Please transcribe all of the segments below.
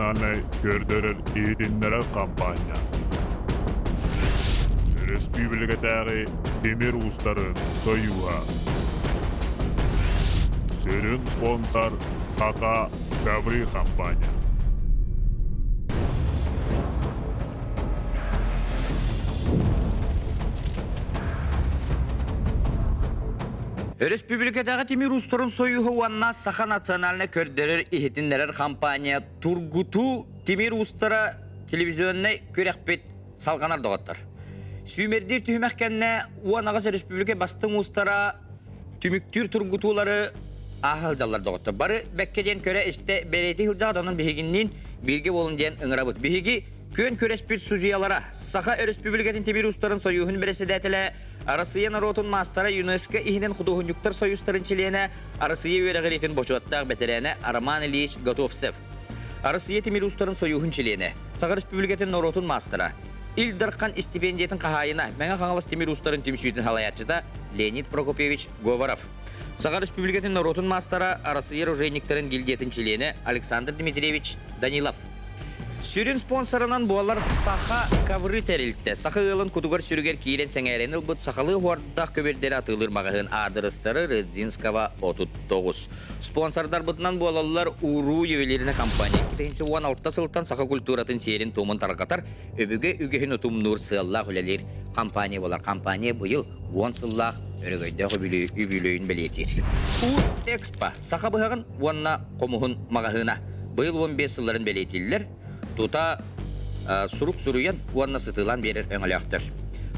национальнай көрдөрөр-иһитиннэрэр хампаанньа. Өрөспүүбүлүкэтээҕи тимир уустарын сойууһа. Сүрүн спонсор Саха Ковры компания. Өрөспүүбүлүкэтээҕи тимир уустарын сойууһа уонна Саха национальнай көрдөрөр-иһитиннэрэр компания Тургутуу тимир уустара телевизионнай күрэхпит салҕанар доҕоттор. Сүүмэрдиир түһүмэх кэннэ 18 өрөспүүбүлүкэ бастыҥ уустара түмүктүүр тургутуулары ааһа сылдьаллар доҕоттор. Бары бэккэ диэн көрө-истэ бэлиэтии сылдьаҕыт, онон биһигинниин бииргэ буолун диэн ыҥырабыт. Биһиги күөн күрэспит судьуйалара Саха Өрөспүүбүлүкэтин тимир уустарын сойууһун бэрэссэдээтэлэ, Арассыыйа норуотун маастара ЮНЕСКО иһинэн худуоһунньуктар сойуустарын чилиэнэ, Арассыыйа үөрэҕириитин бочуоттаах бэтэрээнэ Роман Ильич Готовцев. Арассыыйа тимир уустарын сойууһун чилиэнэ, Саха Өрөспүүбүлүкэтин норуотун маастара, Ил Дархан истипиэндийэтин хаһаайына, Мэҥэ Хаҥалас тимир уустарын түмсүүтүн салайааччыта Леонид Прокопьевич Говоров. Саха Өрөспүүбүлүкэтин норуотун маастара, Арассыыйа оружейниктарын гильдиятын чилиэнэ Александр Дмитриевич Данилов. Сүрүн спонсорынан буолар Саха ковры тэрилтэ. Саха ыалын кутугар-сүрүгэр киирэн сэҥээрэн ылбыт сахалыы оһуордаах көбүөрдэри атыылыыр маҕаһыын аадырыстары Рыдзинского 39. Спонсордарбытынан буолаллар Уруу ювелирный компания. 2016 сылтан саха культуратын сиэрин-туомун тарҕатар, өбүгэ үгэһин утумнуур сыаллаах үлэлиир компания буолар. Компания быйыл 10 сыллаах өрөгөйдөөх үбүлүөйүн бэлиэтиир. Уус Экспо саха быһаҕын уонна хомуһун маҕаһыына. Быйыл 15 сылларын бэлиэтииллэр. Тута сурук суруйан уонна сытыылаан биэрэр өҥөлөөхтөр.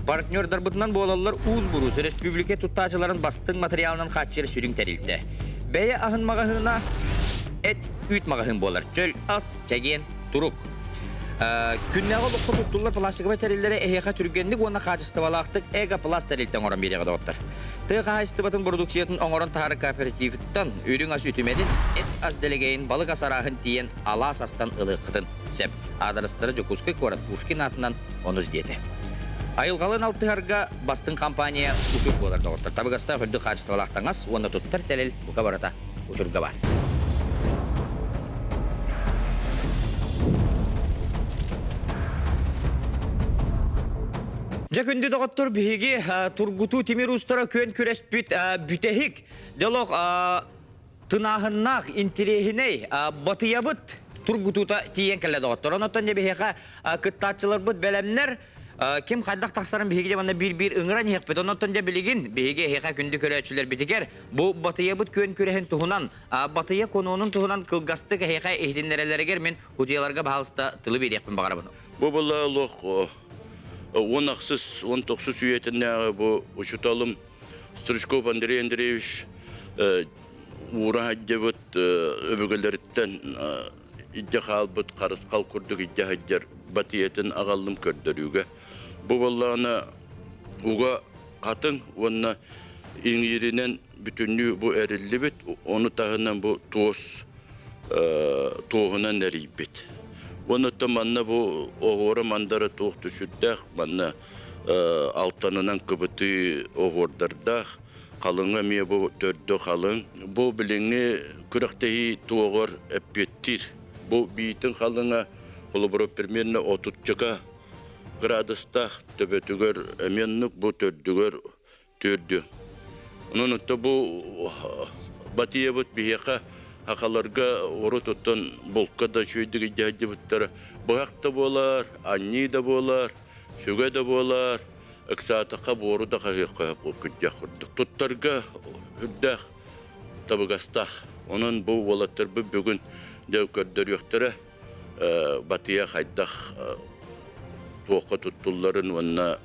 Партнердарбытынан буолаллар Уус Буруус өрөспүүбүлүкэ туттаачыларын бастыҥ материалынан хааччыйар сүрүн тэрилтэ. Бэйэ аһын маҕаһыына эт үүт маҕаһыын буолар. Чөл ас, чэгиэн турук. Күннээҕи олоххо туттуллар пластиковай тэриллэри эһиэхэ түргэнник уонна хаачыстыбалаахтык Эго-Пласт тэрилтэ оҥорон биэриэҕэ доҕоттор. Тыа хаһаайыстыбатын продукциятын оҥорон таһаарар кооперативыттан үрүҥ ас үтүмэнин, эт ас дэлэгэйин, балык ас арааһын тиийэн алаас астан ылыаххытын сөп. Аадырыстара Дьокуускай куорат Пушкин аатынан онус диэтэ. Айылҕалыын алтыһарга бастыҥ компания Учур буолар доҕоттор. Табыгастаах үрдүк хаачыстыбалаах таҥас уонна туттар тэрил бука барыта Учурга бар. Дьэ күндү доҕоттор биһиги тургутуу тимир уустара күөн күрэспит бүтэһик дьолох тынааһыннаах интириэһинэй батыйабыт тургутуута тиийэн кэллэ доҕоттор. Онон дьэ биһиэхэ кыттааччыларбыт бэлэмнэр ким хайдах тахсарын биһиги дьэ манна биир-биир ыҥыран иһиэхпит. Онон дьэ билигин биһиги эһиэхэ күндү көрөөччүлэрбитигэр бу батыйабыт күөн күрэһин туһунан батыйа конуонун туһунан кылгастык эһиэхэ иһитиннэрэлэригэр мин худьуйаларга баһаалыста тылы биэриэхпин баҕарабын. Бу была олох 16 19 үйэтинээҕи бу учуталым Стручков Андрей Андреевич уура сылдьыбыт өбүгэлэриттэн илдьэ хаалбыт харысхал курдук илдьэ сылдьар батыйатын аҕаллым көрдөрүүгэ. Бу буоллаҕына уга хатыҥ уонна иҥииринэн бүтүннүү бу эриллибит, ону таһынан бу туос туоһунан эрийбит. Уонна манна бу оһуора мандара туох сүрдээх манна алтанынан кыбытыы оһуордардаах, халыҥа эмиэ бу төрдө халыҥ. Бу билиҥҥи күрэхтэһии туоҕар эппиэттиир. Бу биитин халыҥа холобура примерно отуччака градустаах төбөтүгэр эмиэ оннук бу төрдүгэр төрдү. Онон отто бу батыйабыт биһиэхэ хахаларга урут оттон булка да үчүгэйдик илдьэ быһах да буолар, анньыы да буолар, сүгэ да буолар, ыксаатахха буору да хаһыахха күрдьэх курдук. Туттарга үрдээх табыгастаах. Онон бу уолаттарбыт бүгүн дьэ көрдөрүөхтэрэ батыйа хайдах туохха туттулларын уонна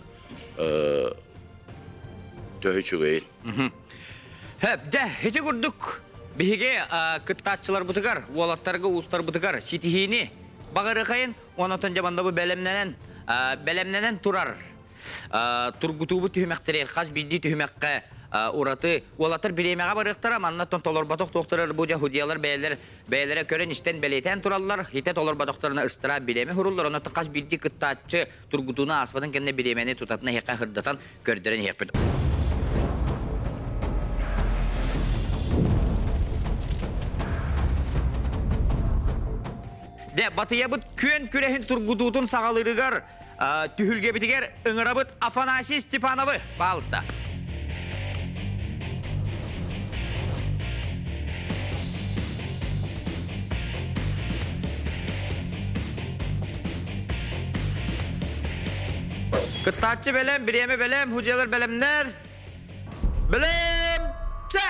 төһө үчүгэйин. Хөп, дьэ, ити курдук биһиги кыттааччыларбытыгар, уолаттарга, уустарбытыгар ситиһиини баҕарыахайын, онон дьэ манна бу бэлэмнэнэн, бэлэмнэнэн турар тургутуубут түһүмэхтэригэр хас биирдии түһүмэххэ ураты уолаттар бириэмэҕэ барыахтара манна толорботох туохтарар бу дьэ худьялар бэйэлэр бэйэлэрэ көрөн-истэн бэлиэтээн тураллар хитэ толорботохторуна ыстараап бириэмэ хуруллар онон хас биирдии кыттааччы тургутууну ааспатын кэннэ бириэмэни тутатына иһиэххэ сырдатан көрдөрөн иһиэхпит. Дьэ, Батыйабыт күөн күрэһин тургутуутун саҕалыырыгар түһүлгэбитигэр ыҥырабыт Афанасий Степановы, паалыста. Кыттааччы бэлэм, бириэмэ бэлэм, худьялар бэлэмнэр. Бэлэм! Чэ!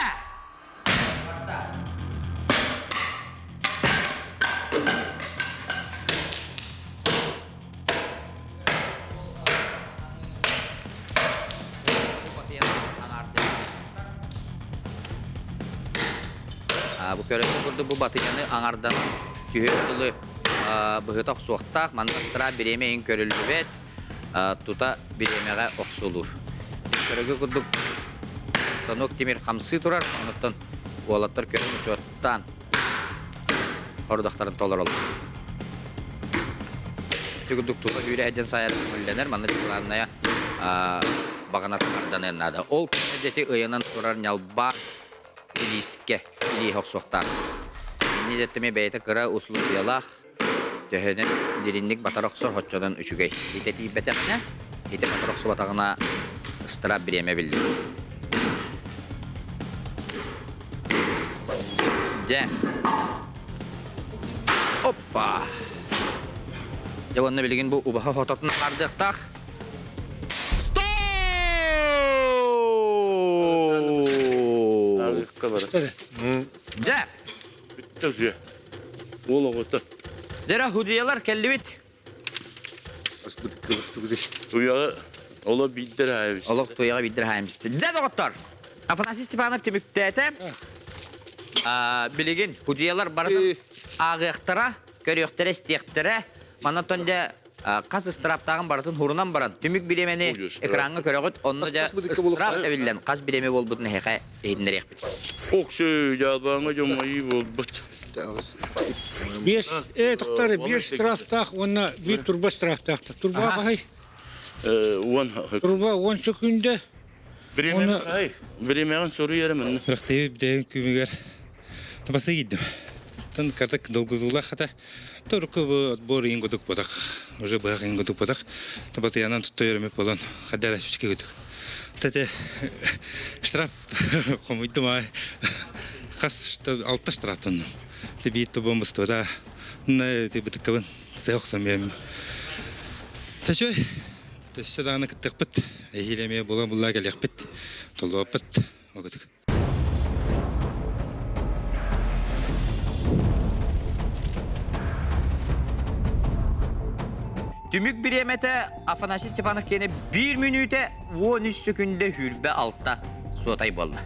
Бу көрөтүн курдук бу батыйаны аҥарданан түһүөр дылы быһыта охсуохтаах. Манна ыстыраап бириэмэ иһин көрүллүбэт, тута бириэмэҕэ охсулуур. Көрөгө курдук станок тимир хамсыы турар, онуттан уолаттар көрөн учуоттаан хорудахтарын толороллор. Ити курдук тула сүүрэ сылдьан сайар көҥүллэнэр, манна главное баҕанатын арданыан наада. Ол кэннэ дьэти ыйанан турар ньалбаан илиискэ илииһэ охсуохтаах. Инни дэттэми бэйэтэ кыра услугуйалаах, төһөнөн дириҥник батар охсор оччонон үчүгэй. Итэ тиийбэтэҕинэ, итэ батар охсубатаҕына ыстыраап бириэмэ биллэр. Дьэ. Оппа! Дьэ уонна билигин бу убаһа хототун аҥаардыахтаах. Стоп! Дьэ! Бүттэ үсүө. Уол оҕото. Дьэ, худьялар кэллибит. Туйаҕы оло биирдэр аайбыс. Олох туйаҕы биирдэр аайбыс. Дьэ, доҕоттор! Афанасий Степанов түмүктээтэ. Билигин худьялар барытын ааҕыахтара, көрүөхтэрэ, истиэхтэрэ. Манан дьэ хас ыстырааптааҕын барытын хурунан баран түмүк бириэмэни экраҥҥа көрөҕүт. Онно дьэ ыстыраап эбиллэн хас бириэмэ буолбутун эһиэхэ иһитиннэриэхпит. Оксө дьаалбааҥҥа дьоммойуу буолбут. Биэс тоқтары биэс штрафтаах уонна биир турба штрафтаах. Турба хаһай? Уон Турба 10 секунда. Времяҕын суруйарым манна. Рахтайы бдайын күмүгэр табасы киирдим. Тан картак долгутуулаах хата Турку бу отбор иин кутук ботах. Уже быһах иин кутук ботах. Табатыянан тутта өрөмүк болон хаддара сүчке кутук. Тете штраф хомуйдум ай. Хас алта штрафтанным. Те биир тобон быстыбата. На те бытыккабын сыах самиям. Тачой төссө даҕаны кыттыахпыт. Эһиил эмиэ була булла кэлиэхпит. Толуоппут. Огытык. Түмүк бириэмэтэ Афанасий Степанов киэнэ 1 мүнүүтэ 13 сөкүндэ хүрбэ алта суотай буолла.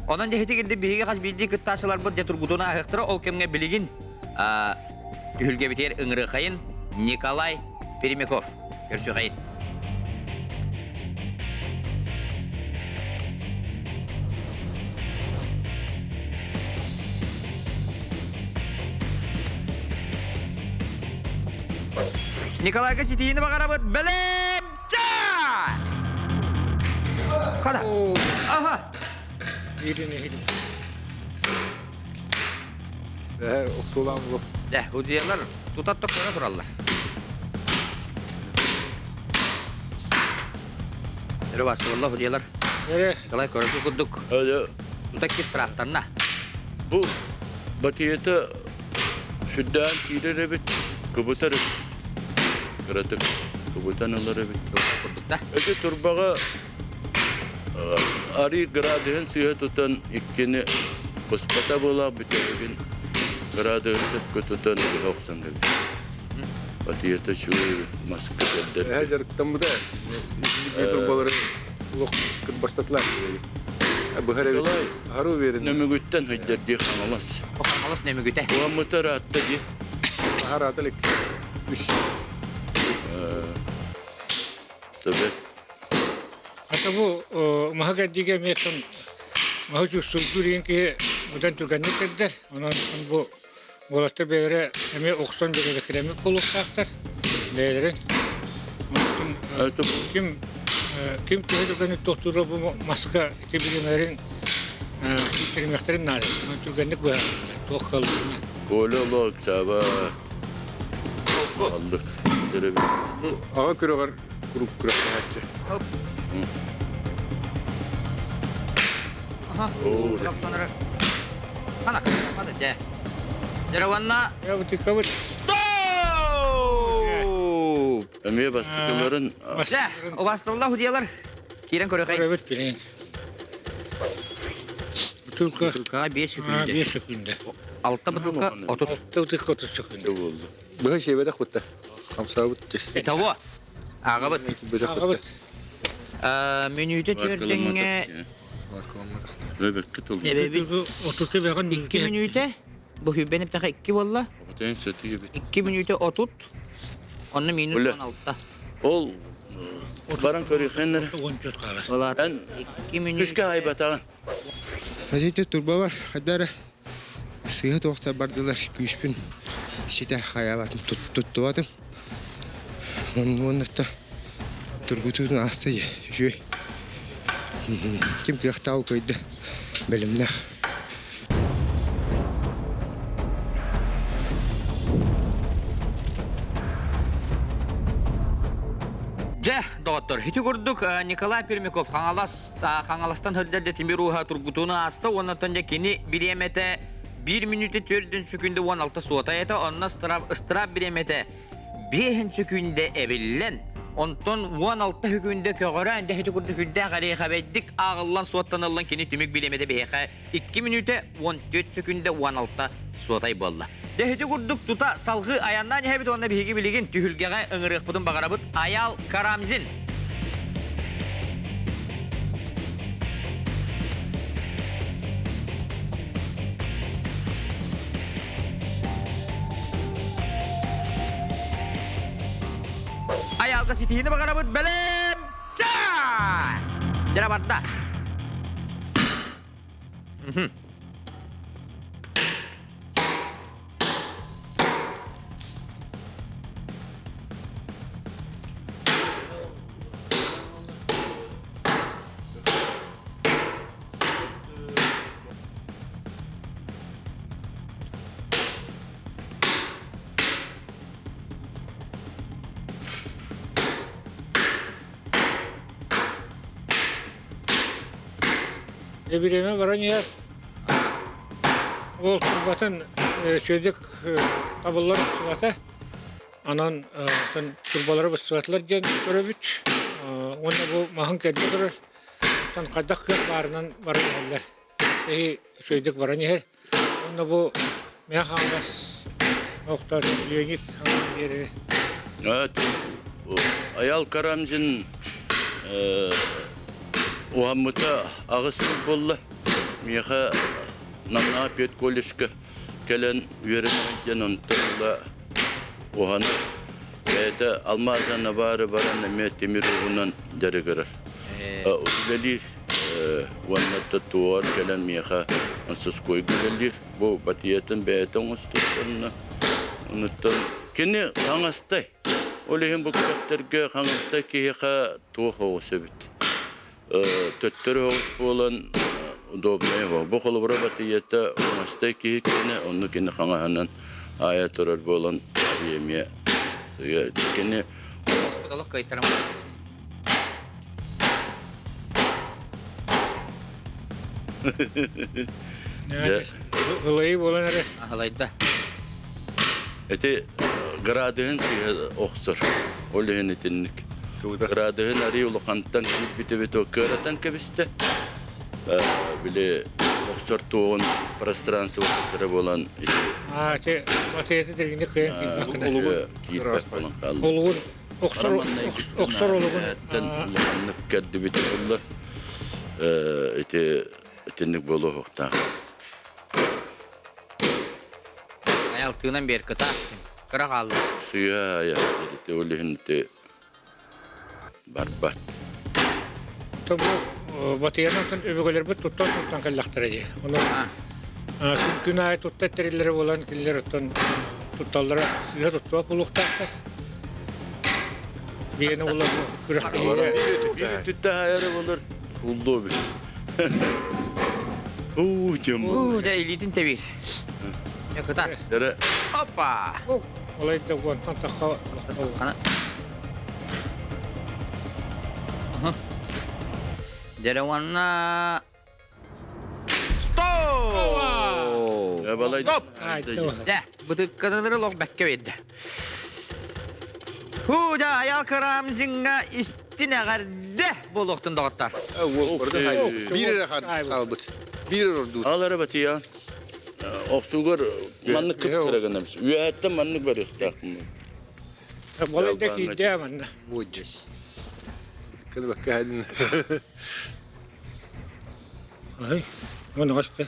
Онон дьэһити кирди биһиги хас биирдии кыттааччыларбыт дьэ тургутуну ааһыахтара ол кэмҥэ билигин түһүлгэбитигэр ыҥырыахайын Николай Пермяков көрсүөхайын. Николайга ситиини баҕарабыт бэлэм ча! Хана. Аха. Охсуулаан булук. Дэ, удьуйалар тутат көрө тураллар. Өрө бастыбылла удьуйалар. Николай көрөкү курдук. Тута кистрааттанна. Бу батыйата сүрдээн киирэр эбит, кыбытар эбит. Кыратык кыбытан ылар эбит. Курдук да. Эти турбаҕа Арыы градуһун сыыһа тутан иккини быспата буолаах бүтэһигин градуһун сөпкө тутан быһа охсон кэбис. Батыйата үчүгэй эбит маска кэрдэр. Эһэ дьарыктаммыта. Итинник турбалары олох кырбастатылар. Быһар эбит. Хару уверен. Нөмүгүттэн хыйдардыы Хаҥалас. Хаҥалас нөмүгүтэ. Уаммыта ыраатта дии. Араата илик. Үс. Төбө. Ата бу маһы кэрдиигэ эмиэ маһы чувствуйдуур иһин киһи быдан түргэнник кэрдэр. Онон бу уолаттар бэйэлэрэ эмиэ охсон бэрэбэккэлэммит буолуохтаахтар бэйэлэрин. Онтон ким ким төһө түргэнник тохтуура бу маска ити бириэмэлэрин кииртэлимиэхтэрин наада. Онон түргэнник быһаараллар туох кыалларынан. Коля олох ыксаабат. Холку. Аллык. Төрөбүт. Бу аҕа күрэҕэр куруук күрэхтэһээччи. Хоп. Аха. Сапсанары. Хана, хана, дэ. Дереванна. Я бутыкабыт. Стоп! Эмиэ бастакыларын Дэ, убастылла худиялар. Киирэн көрөкөй. Көрөбүт билин. Бутылка. Бутылкаға 5 секунда. 5 секунда. 6 бутылка 30. 6 бутылка 30 секунда. болду. Быһа сиэбэтэх бутта. Хамсаабыт. Итого. Ағабыт. Бөтөх Ағабыт. бутта. Мүнүүтэ төрдүҥҥэ Маркаламматах. Бөбекке толду. эбэбит 30 бэҕин 2 мүнүүтэ. Бу хүббен эптаха 2 болла. Отен сөтү бит. 2 мүнүүтэ 30. Онно минус Үлэ. 16. Ол баран көрүхеннер. 14 қала. Олар Эн 2 мүнүүтэ. күскә айбатаган. Әдетте турба бар, хадара сыһа туохта бардылар күүспүн ситэ хайаабатым туттубатым. Оннотто тургутуутун ааста үчүгэй. Ким кыахтаах кыайда бэлэмнээх. Дьэ, доҕоттор, ити курдук Николай Пермяков Хаҥалас Хаҥаластан сылдьар тимир ууһа тургутууну ааста уонна дьэ кини бириэмэтэ 1 мүнүүтэ 4 секунда 16 суотай этэ, онно ыстыраап бириэмэтэ 5 секунда эбиллэн, онтон 16 секунда көҕөрөөн дьэ ити курдук үрдээх эриэхэбэйдик ааҕыллан суоттаныллан кини түмүк бириэмэтэ биһиэхэ 2 мүнүүтэ 14 секунда 16 суотай буолла. Дьэ ити курдук тута салгыы айаннаан иһэбит уонна биһиги билигин түһүлгэҕэ ыҥырыахпытын баҕарабыт Айал Карамзин. Айалга ситиһини баҕарабыт бэлэм ча! Дьэ барда. Бириэмэ баран иһэр. Ол турбатын сүөдүк табыллар устубата. Анан турбалары быстыбатылар диэн көрөбүт. Уонна бу маһын кэрдэ турар. Тан хайдах кыах баарынан баран иһэллэр. Эһи үчүгэйдик баран иһэр. Уонна бу Мэҥэ Хаҥалас олохтоох Леонид биэрэр. Аял Карамзин уһаммыта аҕыс сыл буолла. Миэхэ Намнаа педколледжка кэлэн үөрэнэ диэн онтон ыла уһанар. Бэйэтэ алмаазана баары баран эмиэ тимир уһунан дьарыгырар. Үлэлиир уонна да туор кэлэн миэхэ мастерскойга үлэлиир. Бу батыйатын бэйэтэ оҥостуттанна. Онуттан кини хаҥастай. Ол иһин бу күрэхтэргэ хаҥастай киһиэхэ туох оҕус эбит. Төттөрү оҕус буолан удобнай Бу холобура батыйата оҥостой киһи кини, онну кини хаҥаһынан аайа турар буолан эмиэ кини Олох кыайтарам. Ылайы буолан эрэ. Аһылайда. Эти градыһын сыыһа охсор. Ол иһин итинник. Градыһын арый улахантан киирбит кыаратан кэбистэ. Били охсор туоҕун пространство кыра буолан Аа, те батыйаты диргинник кыайан киирбэт Олугун киирбэт буолан хаалла. Олугун охсор охсор олугун улаханнык кэрдибит буллар. Ити итинник буолуохтаах. Аял тыынан бер кыта. Кыра хаалла. Сыа ая ити ол иһин ити барбат. Бу батыйанан өбүгэлэрбит туттан туттан кэллэхтэрэ дии. Ону күн аайы тутта тэриллэрэ буолан кинилэр оттон тутталлара сыыһа туттуба буолуохтаахтар. Биэни була күрэхтэһиигэ Биир түттэ хайары болар уллуу бит. Уу, дем. Уу, да илиитин тэбиир. Я кытаат. Дара Опа! Олай да уонтан тахха Хана. Дьэ, Стоп! Стоп! Дьэ, бытыккананыры лох бэккэ биэрдэ. Хуу, дьэ, Айал Карамзиҥҥа истин эҕэрдэ буолуохтун доҕоттор. Биир эрэ хаалбыт. Биир эрэ ордуут. Ал эрэ батыйа. Охсуугар маннык кыптыра гынам. Үөһэттэн маннык барыахтаахпын. Балайда киирдэ манна. Буодьус. Кыдыбакка Ай, оны қашты.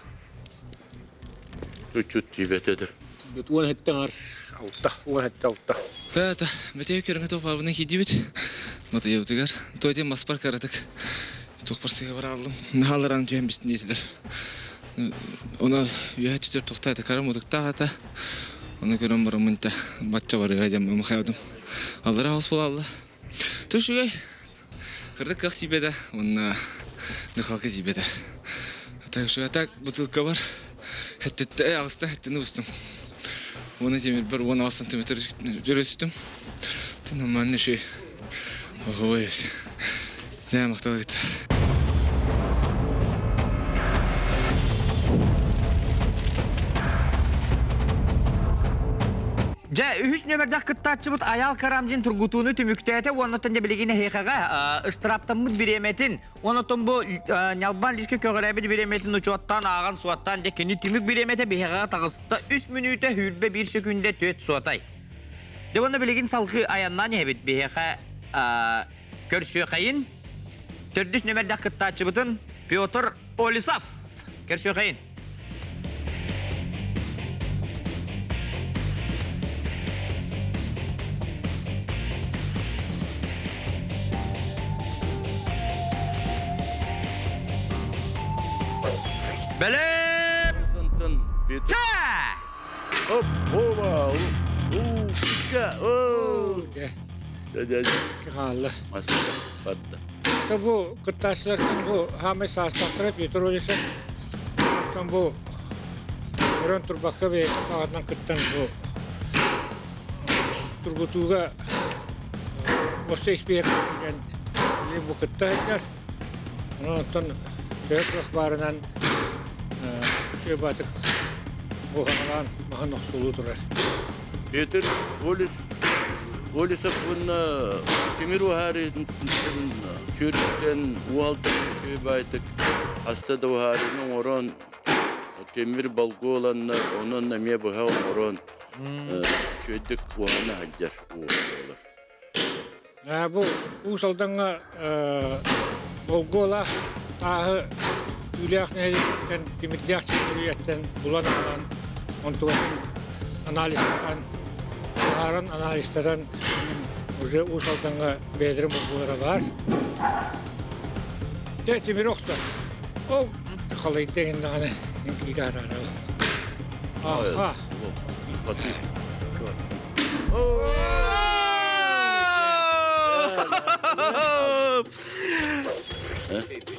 Үчүт тиибэтэ да. Уон хэттэн ар алта, уон хэтте алта. Саата, бэтэ көрүҥэ тоқпарбынан киирдибит. Матыйабытыгар. Той маспар каратык. Туохпар сыһа барааллым. Наһааларан түһэн бистин диэтилэр. Оны үөһэ түтөр тухтаата кара мутуктаах ата. Оны көрөн бараммын та бачча барыга дем махаядым. Аллара хос буолалла. Түшүгэй. Кырдык кых тиийбэтэ уонна дыхалка тиийбэтэ. Так что так бутылка бар. Хэттэтте аҕыста хэттини бустум. Уонна тимирбэр 16 сантиметр өрөстүм. Нормально шей. Ой, не макталыгыт. Дьэ, үһүс нүөмэрдээх кыттааччыбыт Айаал Карамзин тургутууну түмүктээтэ уонна да билигин эһиэхэҕэ ыстырааптаммыт бириэмэтин, онотон бу ньалбаан лискэ көҕүрээбит бириэмэтин учуоттаан ааҕан-суоттаан дьэ кини түмүк бириэмэтэ биһиэхэҕэ таҕыста үс мүнүүтэ сүүрбэ биир сөкүүндэ түөрт суотай. Дьэ уонна билигин салгыы айаннаан иһэбит биһиэхэ көрсүөхэйин төрдүс нүөмэрдээх кыттааччыбытын Петр Олесов. Көрсүөхэйин. Бэлэм! Чэ! Оп, оба, у, пика, о! Дэ, Хаалла. Маска барда. Бу кыттааччылартан бу хаамай саастаахтара Петр Олесов. Оттон бу көрөн турбакка бэйэтин баҕатынан кыттан бу тургутууга уопсай испииһэк киирэн бу кытта сылдьар. Онон оттон төһө кыах баарынан үчүгэй буһаҥалаан маһын охсулуу турар. Петр Олес Олесов уонна тимир уһаарыытын сүөрүттэн уалтан үчүгэй баайтык хаста да уһаарыыны оҥорон тимир болгуоланна онон эмиэ быһа оҥорон үчүгэйдик уһана сылдьар уолар. Бу Уус Алдаҥҥа болгуолаах тааһы Түүлээх нэһилиэгиттэн Тимирдээх сирдэрийэттэн булан аҕалан онтугатын анализтатан быһааран анализтатан уже Уус Алдаҥҥа бэйэлэрин булгулара баар. Дьэ тимири охсор. Ол халыйда иһин даҕаны киирэ араара. Аха.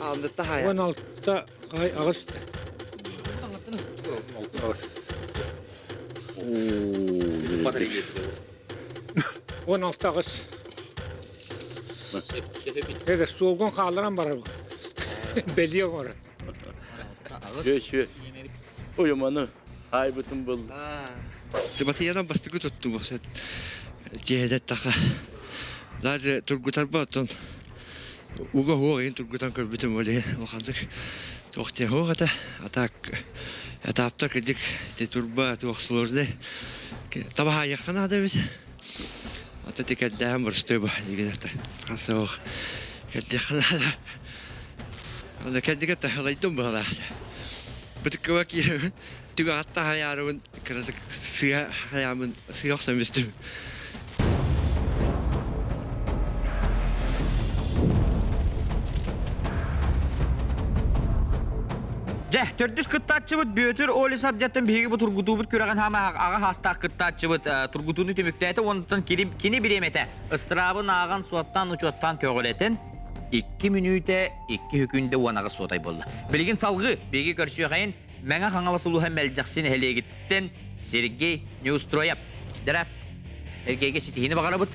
16 ай аҕыс. 16 аҕыс. Эдэ суолгун хаалларан барабын. Бэлиэ оҥорон. Сүө сүө. Уйуманы айбытын булду. Тиматыйанан бастакы туттум киэһэтэ Даже тургутарба оттон уга хуох иһин тургутан көрбүтүм ол иһин улаханнык туох диэн хуох этэ а так этаптар кырдьык ити турба туох сложный табаһаайыахха наада эбит ата ити кэрдээһин боростуой ба дигин хас кэрдиэххэ наада Аны кэннигэр таһылайдым быһалаах. Бытыккыба киирэмин, түгэҕэтте хайаарыбын кыратык сыа хайаамын сыа охсон бистим. Дьэ, төрдүс кыттааччыбыт Бүөтүр Олесов дьаттан биһиги бу тургутуубут күрэҕин хаама аҕа хаастаах кыттааччыбыт тургутууну түмүктээтэ уонтан кини бириэмэтэ ыстыраабын ааҕан суоттаан учуоттаан көҕүлэтэн икки мүнүүтэ икки хүкүндэ 18 суотай буолла. Билигин салгыы биһиги көрсүөхэйин Мэҥэ Хаҥалас улууһа Мэлдьэхси нэһилиэгиттэн Сергей Неустроев. Дара. Эргейге ситиһини баҕарабыт.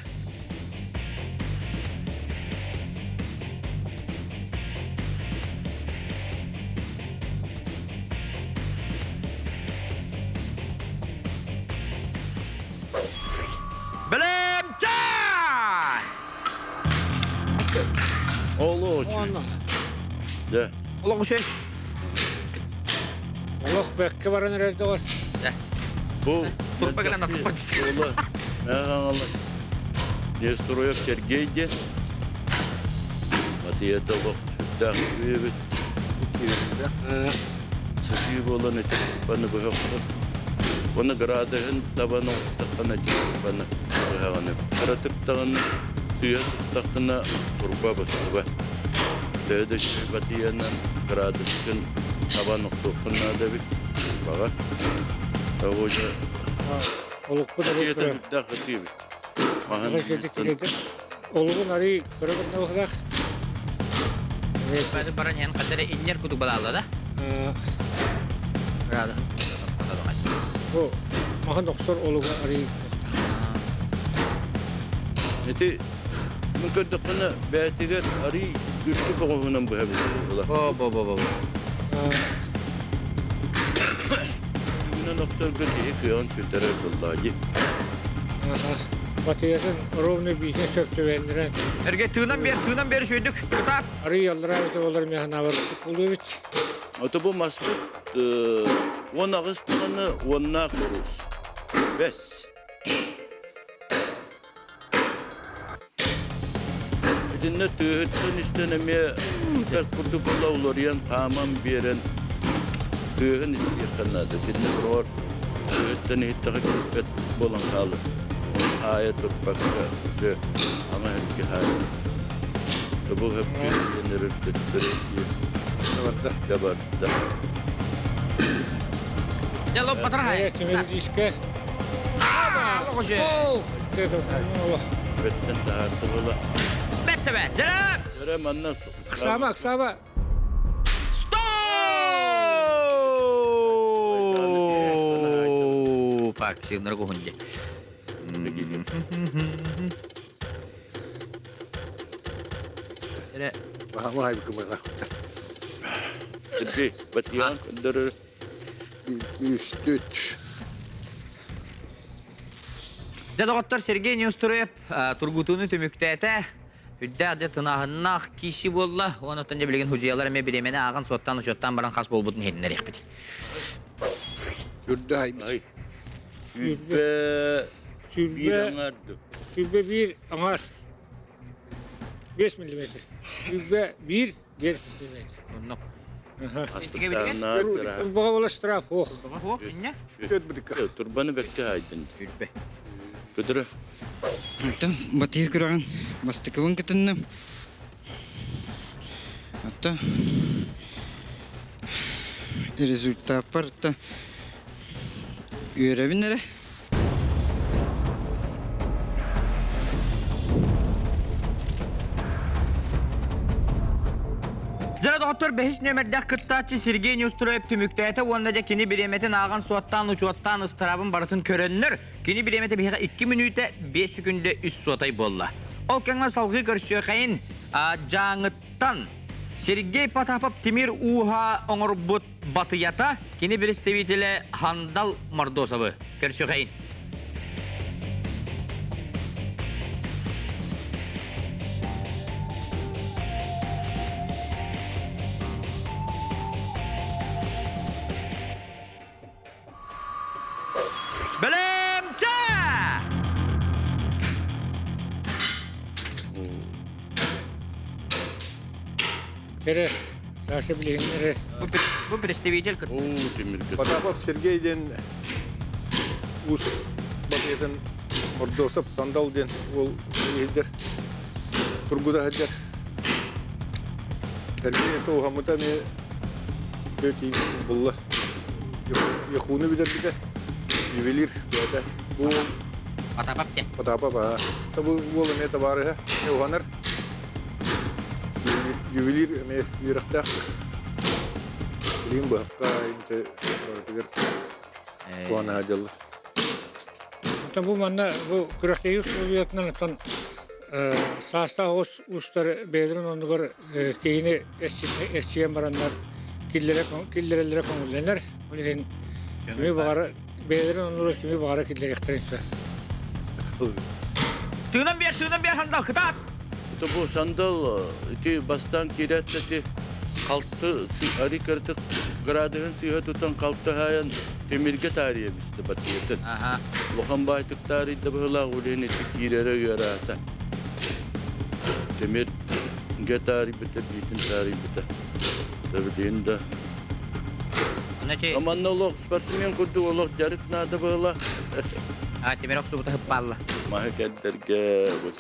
Бэлэм чай! Олох үчүгэй. Дьэ. Олох үчүгэй. Олох бэккэ баран эрэр доҕор. Бу Турба кэлэн атыппар Уола Мэҕэ Нестроев Сергей диэн. Матыйата олох сүрдээх үөбүт. Сытыы буолан ити турбаны быһахтар. Оны градуһун табан оҕустаххына ити турбаны быһаҕын. Кыратык даҕаны сыыһа туттаххына турба быстыбат. Төһө да үчүгэй батыйанан градускын табан охсуоххун наада эбит турбаҕа. Того дьэ Олукпут Батыйата сүрдээх ытыы эбит. Маһын Олугун арый кыра гынна Бары баран иһэн хадара иннер кутук балаалла да? Рада. Бу маһын охсор олуга арый Ити мин көрдөхпүнэ бэйэтигэр арый үрдүк оҕуһунан быһа билэр Бо бо бо бо. Үрдүгүнэн охсорго киһи кыаҕын сүтэрэр буоллаҕа дии. Батыйатын ровно биитин сөп түбэһиннэрэн. Эргэ тыынан бер, тыынан бер үчүгүйдүк. Кытаат. Арый аллараа эбитэ буоллар миэхэ наабар буолуо эбит. Ото бу маспыт 18 даҕаны уоннаах урус. Бэс. Итиннэ тыаһыттан истэн эмиэ бэрт курдук буола уларыйан хааман биэрэн тыаһын истиэххэ наада. Итиннэ туруор тыаһыттан иһиттэххэ киирбэт буолан хаалар. Хаайа турбакка уже ама эргэ хаайа. Тобул хөпкө диэн эрэр төттөрү Барда. Да барда. Дьэ, лоп батар хаайа. Тимир Бэттэн таһаартыбыла. Бэтте бэ. Дьэ! Дьэ, манна Саба, саба. Стоп! Пак, сигнар кухунде. Баһама хайбыкымыла. Сергей, Батьян көрдөрөр. Үстүт. Дьэ, доҕоттор, Сергей Неустроев тургутууну түмүктээтэ. Үрдээх дьэ тынааһыннаах киси буолла. Онон дьэ билигин худьуйалар эмиэ бириэмэни ааҕан суоттаан учуоттаан баран хас буолбутун иһитиннэриэхпит. Үрдэ айбыт. Сүүрбэ биир аҥаар 21 аҥаар. 5 миллиметр. 21 5 миллиметр. Оннук. Турбаҕа буола штраф ох. Ох, инне? Турбаны бэккэ хайдын. Үрбэ. Көтөрө. Оттон Батыйа күрэҕин бастакыбын кытынным. Оттон результаппар оттон үөрэбин эрэ. Дьэ, доҕоттор, бэһис нүөмэрдээх кыттааччы Сергей Неустроев түмүктээтэ уонна дьэ кини бириэмэтин ааҕан суоттаан, учуоттаан, ыстараабын барытын көрөннөр, кини бириэмэтэ биһиэхэ 2 мүнүүтэ 5 секүндэ 3 суотай буолла. Ол кэмҥэ салҕыы көрсүөхэйин Дьааҥыттан Сергей Потапов тимир ууһа оҥорбут батыйата, кини представителэ Хандал Мордосовы көрсүөхэйин. Бэлэмчэ! Эрэ, Саша билигин эрэ. Бу представитель Потапов Сергей диэн уус батыйатын Мордосов Сандал диэн уол иһдэр тургута сылдьар. Сергей туһаммыта эмиэ тиийбит булла. Яхуну билэрбитэ ювелир бэйэтэ. Бу уол Потапов диэн. Потапов аа. Бу уол эмиэ табаарыһа уһанар. Ювелир эмиэ үөрэхтээх. Билигин быһахха инчэ барытыгар туһана дьалла. Оттон бу манна бу күрэхтэһии условиятынан оттон саастаах оҕус уустар бэйэлэрин оннугар киһини эрчийэн бараннар киллэрэллэрэ көҥүллэнэр. Ол иһин кими баҕара бэйэлэрин оннугар кими баҕара киллэриэхтэрин сөп. Тыынан биэр, тыынан биэр сандал, кытаат! Это бу сандал ити бастаан киирээт ити халты ари кыртык градуһун сыыһа тутан халты хаайан тимиргэ таарыйа бистэ батыйатын. Улахан баайтык таарыйда быһылаах улиһин ити киирэрэ ыараата. Тимиргэ таарыйбыта, биитин таарыйбыта. Билигин да Манна олох спортсмен курдук олох дьарык наада быһыла. А тимир охсубута хыппаалла. Маһы кэрдэргэ, бу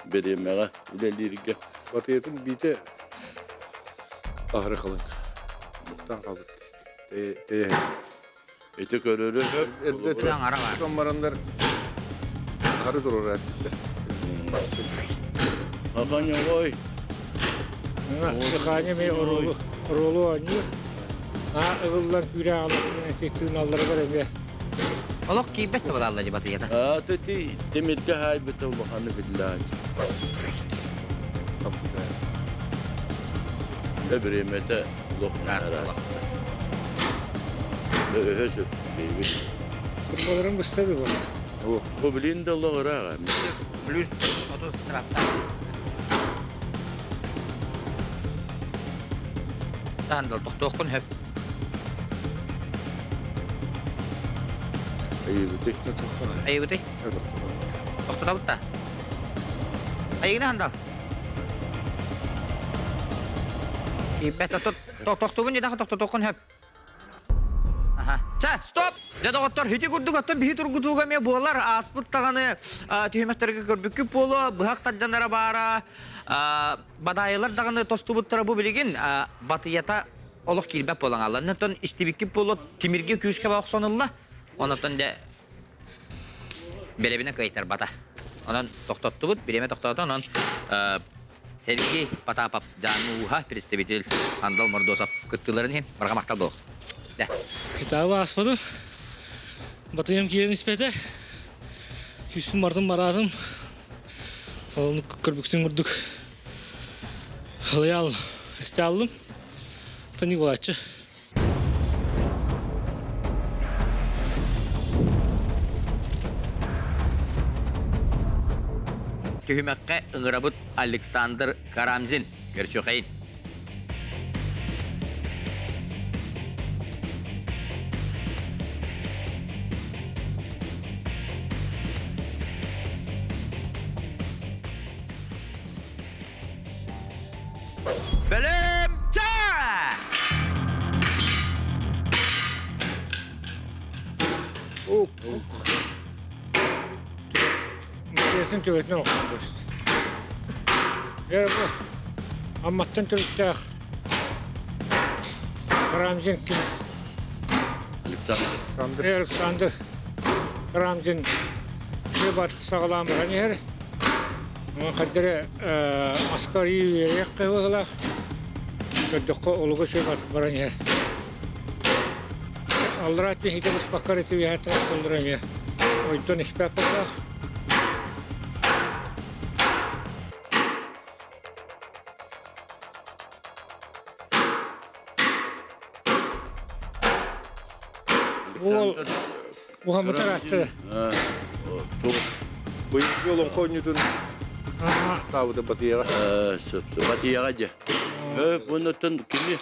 бириэмэҕэ үлэлииргэ. Батыйатын биитэ аһары халыҥ. Мухтаан хаалбыт. Тэйэ. Ити көрөрү Эрдэ бараннар аһары турар Аханя ой. Дыханя ме оруолу оруолу оонньуур. Аа ылыллан күүрэ аалар тыыналларыгар эмиэ. Олох киирбэт да балалла дии батыйата. Аа ти тимиргэ хаайбыта улаханы биллаач. Да бириэмэтэ олох наара. Өһө сөп дейбит. Турбаларын быстар буолла. Бу билин да олоҕураҕа. Плюс 30 штрафта. Сандал тохтуоххун хөп. Айыбыты. Айыбыты? Тохтотабыт да. Айыгына сандал. Ибет тохтубун дедах тохтотуоххун хөп. Аха. Ча, стоп! Дьэ, доҕоттор, ити курдук оттон биһи тургутууга эмиэ буолар. Ааспыт даҕаны түһүмэхтэргэ көрбүккүт буолуо, быһах тардьанара баара, бадаайылар даҕаны тостубуттара бу билигин батыйата олох киирбэт буолан хаалла. Онтон истибиккит буолуо, тимиргэ күүскэ охсон ылла. Онтон дьэ бэрэбинэ кыайтарбата. Онон тохтоттубут, бириэмэ тохтоото. Онон Сергей Потапов, Дьааҥы ууһа, представитель Андал Мордосов кыттыыларын иһин барҕа махтал буолуох. Да. Китабы ааспатым. Батыйам киирэн испэтэ. Күүспүн бардым бараатым. Салонну көрбүксүн курдук. Халыйаал эсте алдым. Тани буолааччы. Түһүмэххэ ыҥырабыт Александр Карамзин. Көрсүөхэйин. Бэлэм чаа! Мэтиэтин төбөтүнэн охсон көстө. Дьэ бу Амматтан төрүттээх Карамзин ким? Александр. Александр Карамзин бат саҕалаан баран иһэр. Хардары аска арыйыы үөрүйэх кыһыллаах. Көрдөххө олуга сүөм атык баран иһэр. Аллараа түһүүтэ быспакка эрэ түбэһэ тахсаллар эмиэ. Ойдон испэт буоллаах. Уол уһаммытар ааттара. Быйылгы олоҥхо оонньуутун ставыта Батыйаҕа. Сөп, Батыйаҕа дьэ. Оннуттан кини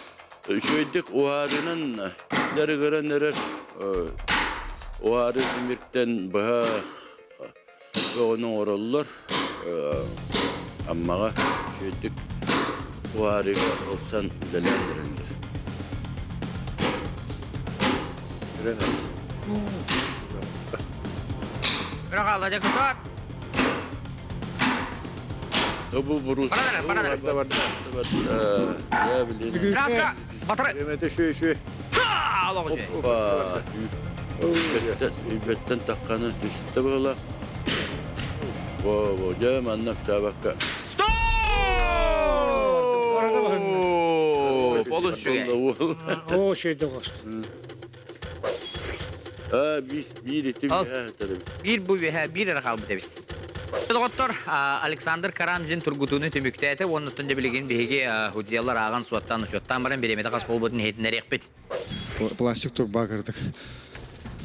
үчүгэйдик уһаарынан дьарыгыран эрэр уһаары тимиртэн быһах бөҕөнү оҥороллор. Аммаҕа үчүгэйдик уһаарыыга ылсан үлэлээн эрэллэр. Бу бурус. Барда барда. Я блин. Краска, батары. Эмете шү шү. Опа. Үйбеттен таққаны түсті була. Во, во, дьэ, маннык саабакка. Стоп! Олус үчүгэй. Оо, шейді қос. Аа, биир биир ити Ал. үөһээ сытар эбит. Биир бу үөһэ биир эрэ хаалбыт эбит. Доҕоттор, Александр Карамзин тургутууну түмүктээтэ уонна оттон дьэ билигин биһиги судьуйалар ааҕан суоттаан учуоттаан баран бириэмэтэ хас буолбутун иһитиннэриэхпит. Пластик турба кырдык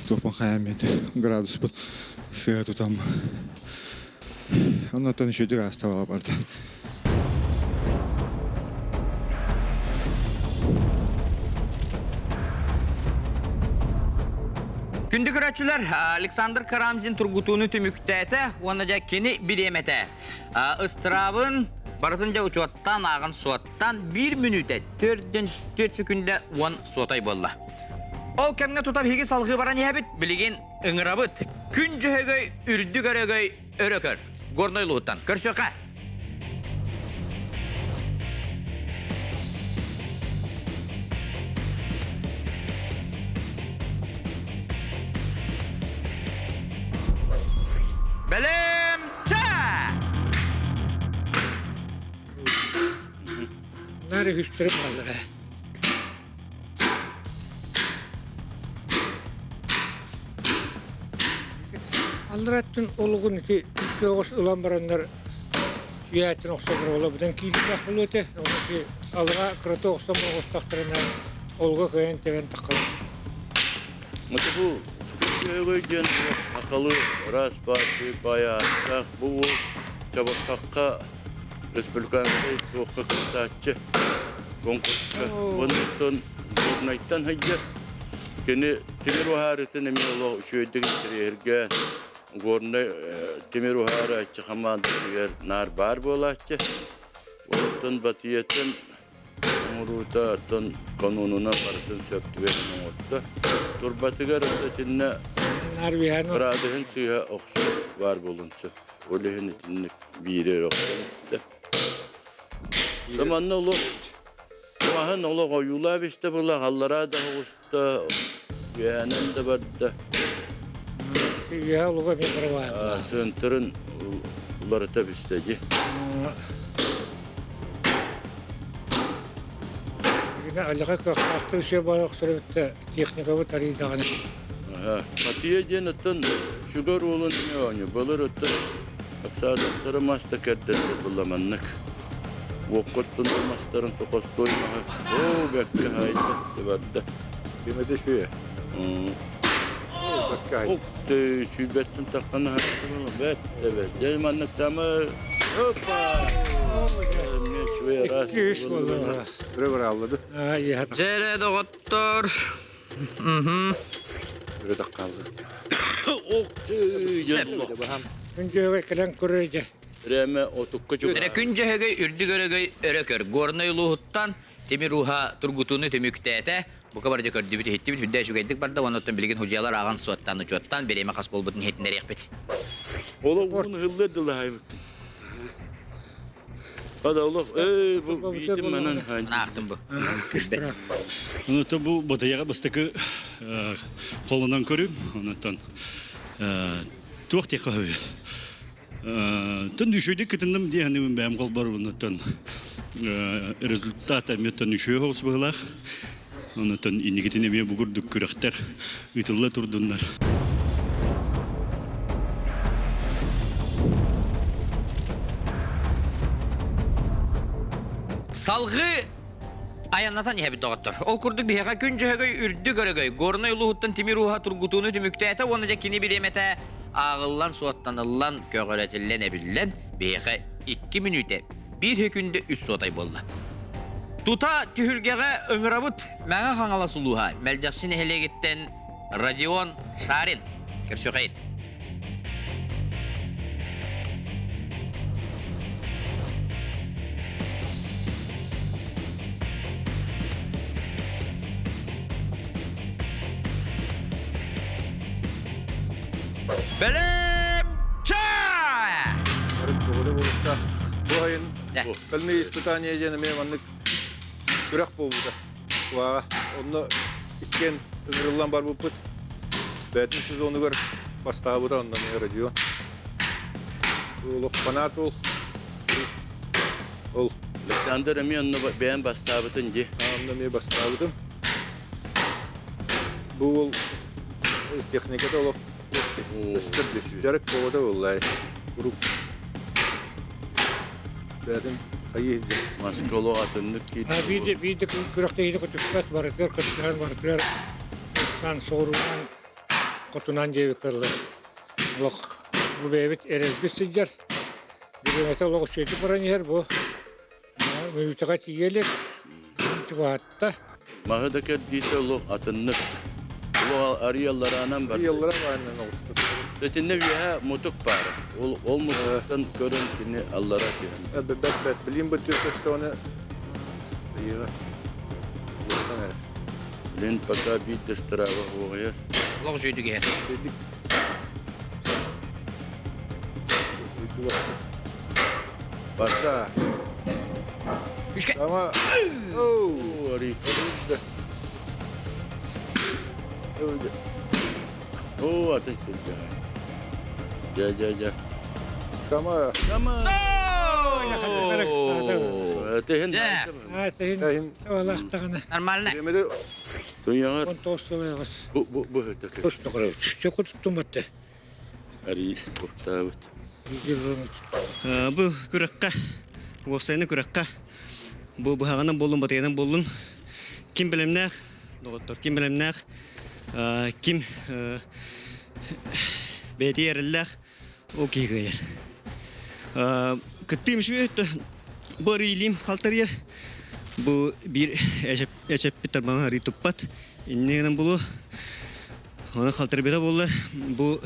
туохпун хайаан градуспут сыа тутам. Оннотон үчүгэй ааста барда. Күндү көрөөччүлэр, Александр Карамзин тургутууну түмүктээтэ уонна дьэ кини бириэмэтэ. Ыстыраабын барытын дьэ учуоттаан ааҕан суоттаан биир мүнүүтэ төрдүн түөрт сөкүндэ уон суотай буолла. Ол кэмҥэ тута биһиги салҕыы баран иһэбит, билигин ыҥырабыт. Күн дьөһөгөй, үрдүк өрөгөй, өрө көр. Горнай улууһуттан. Көрсүөххэ! Бэлэм чэ! Нары үстөрүп аллара. Аллараттын олугун ити үстөөҕүс ылан бараннар үйэттэн охсон оҕолор бүтэн киирбэх буолуо этэ. Ону ити алға кырата охсон оҕустахтарына олуга кыайан тэбэн таххалар. Мата бу Көөгөй диэн сахалыы ыраас бааччы баайааттаах бу уол чабырҕахха республиканскай туохха кыттааччы конкурска уонна Горнайтан сылдьар. Кини тимир уһаарытын эмиэ олох үчүгэйдик интэриэһиргээн Горнай тимир уһаарааччы хамаандатыгар наар баар буолааччы. Оттон Батыйатын оҥоруута оттон канонунан барытын сөп түбэһэн оҥордо. Турбатыгар итиннэ градуһун сыыһа охсуу баар буолуон сөп. Ол иһин итинник биири эрэ охсон иттэ. Манна олох маһын олох ойуулаап истэ була аллараа да оҕуста, үөһэнэн да барда. Үөһэ олуга эмиэ барабаан. Сыантырын уларыта бистэ дии. Аллаха кыахтаахтык үсүө баар охсорубут техникабыт арыйдаҕына. Матия диэн оттон сүгэр уолун эмиэ оонньуу. Былыр оттон Ыксаатахтара мас да кэрдэрдэ буламаннык. Уоккоттун мастарын сохостой маһы оо бэккэ хаайда барда. Бимэти шүе. Ок сүүбэттэн таххан аһаттым бэт бэт. Дьэ маннык самы опа! Үс буолла. Өрө барааллады. Дьэрэ доҕоттор. Өрө таххааллыт. Ок Күн дьөһөгөй кэлэн көрөйдө. Рэмэ отукка Эрэ күн дьөһөгөй үрдүк өрөгөй өрө көр. Горнай улууһуттан тимир ууһа тургутууну түмүктээтэ. Бука бары көрдүбүт, иһиттибит, үрдэ үчүгэйдик барда. Оннуттан билигин худьялар ааҕан суоттаан учуоттаан бириэмэ хас буолбутун иһитиннэриэхпит. Ола уун ыһыллар дылаһайбыт. Хада олох эй бу биитим манан Аахтым бу. Онута бу батыйаҕа бастакы холонон көрүм. Онтон туох диэххэ сөбүй? Тон үчүгэйдик кытынным дии саныыбын бэйэм холбор онтон результат эмиэ тон үчүгэй соҕус быһыылаах. Онтон инникитин эмиэ бу курдук күрэхтэр ыытылла турдуннар. Салгыы айаннатан иһэбит доҕоттор. Ол курдук биһиэхэ күн дьөһөгөй үрдүк өрөгөй Горнай улууһуттан тимир ууһа тургутууну түмүктээтэ уонна дьэ кини бириэмэтэ ааҕыллан, суоттаныллан, көҕүрэтиллэн, эбиллэн биһиэхэ 2 мүнүүтэ биир сөкүндэ үс суотай буолла. Тута түһүлгэҕэ ыҥырабыт Мэҥэ Хаҥалас улууһа Мэлдьэхси нэһилиэгиттэн Родион Шарин. Көрсүөхэйин. Бэлэм чай! Бу айын кальные испытания диэн эмиэ маннык күрэх буолбута. Кулааҕа. Онно иккиэн ыҥырыллан барбыппыт. Бээтин сезонугар бастаабыта онно эмиэ Родион. Олох фанат ол. Ол. Александр эмиэ онно бэйэм бастаабытын дии. Онно эмиэ бастаабытым. Бу уол Техниката олох көстөр дьарык буолбата буоллай. Курук бэйэтин хайыы сылдьар. Маска олох атыннык киирдэ. Биирде биирде күрэхтэһиини көтүппэт барытыгар кыттыһан барытыгар сан соҕуруунан хотунан диэбит кырылар. Олох бу бэйэбит эрэлбит сылдьар. Бириэмэтэ олох үчүгэйдик баран иһэр бу. Мүлүтэҕэ тиийэ илик. Чугаһатта. Маһы да кэрдиитэ олох атыннык. Олох арыйаллараанан бар. Арыйаллара баарынан оҕустук. Итиннэ үөһэ мутук баара. Ол, ол мутуктан көрөн кини аллара түһэн. Бэт бэт билим бу түөртэстэҕинэ ыйыга. Улахан эрэ. Билин пока биир да страва уоҕуйар. Олох үчүгүйдүк иһэр. Үчүгүйдүк. Барда. Үшке. Ama Оо, арый. Öldü. Оо, атын сылдьар. Дьэ, дьэ, дьэ. Сама. Сама. Тehen. Тehen. Нормально. Туйаҕар. Он тоҕус. Бу бу бу өтөкө. Тус туттуматты. Ари ухтаабыт. Бу күрэххэ, уопсайынан күрэххэ бу быһаҕынан буоллун, батыйанан буоллун, ким бэлэмнээх, доҕоттор, ким бэлэмнээх, ким бэйэтигэр эрэллээх, ол киһи кыайар. Кыттыым үчүгэй бу арыйлыым халтарыйар. Бу биир эчэппит тарбаҕын арый туппат. Иннинэн гынан булуо. Оны халтарбыта буоллар, бу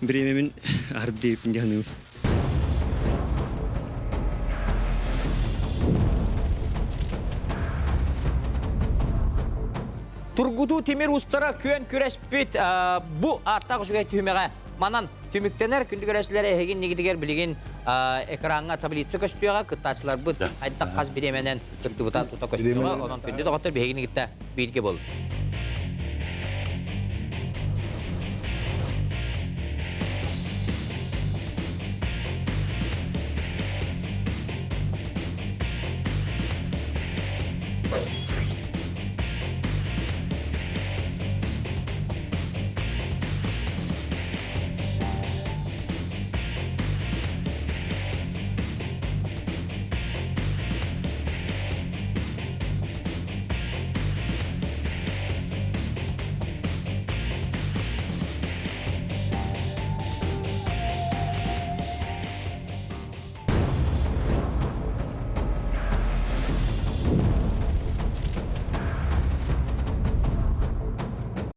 бириэмэбин аһарып диэбиппин дии саныыбын. Тургутуу тимир устара күөн күрэспит бу ааттаах үчүгэй түһүмэҕэ манан түмүктэнэр. Күндү көрөөччүлэр эһигин нигитигэр билигин экраҥҥа таблица көстүөҕэ, кыттааччыларбыт хайдах хас бириэмэнэн кыттыбыта тута көстүөҕэ. Онон күндү доҕоттор биһигини кытта бииргэ буолун.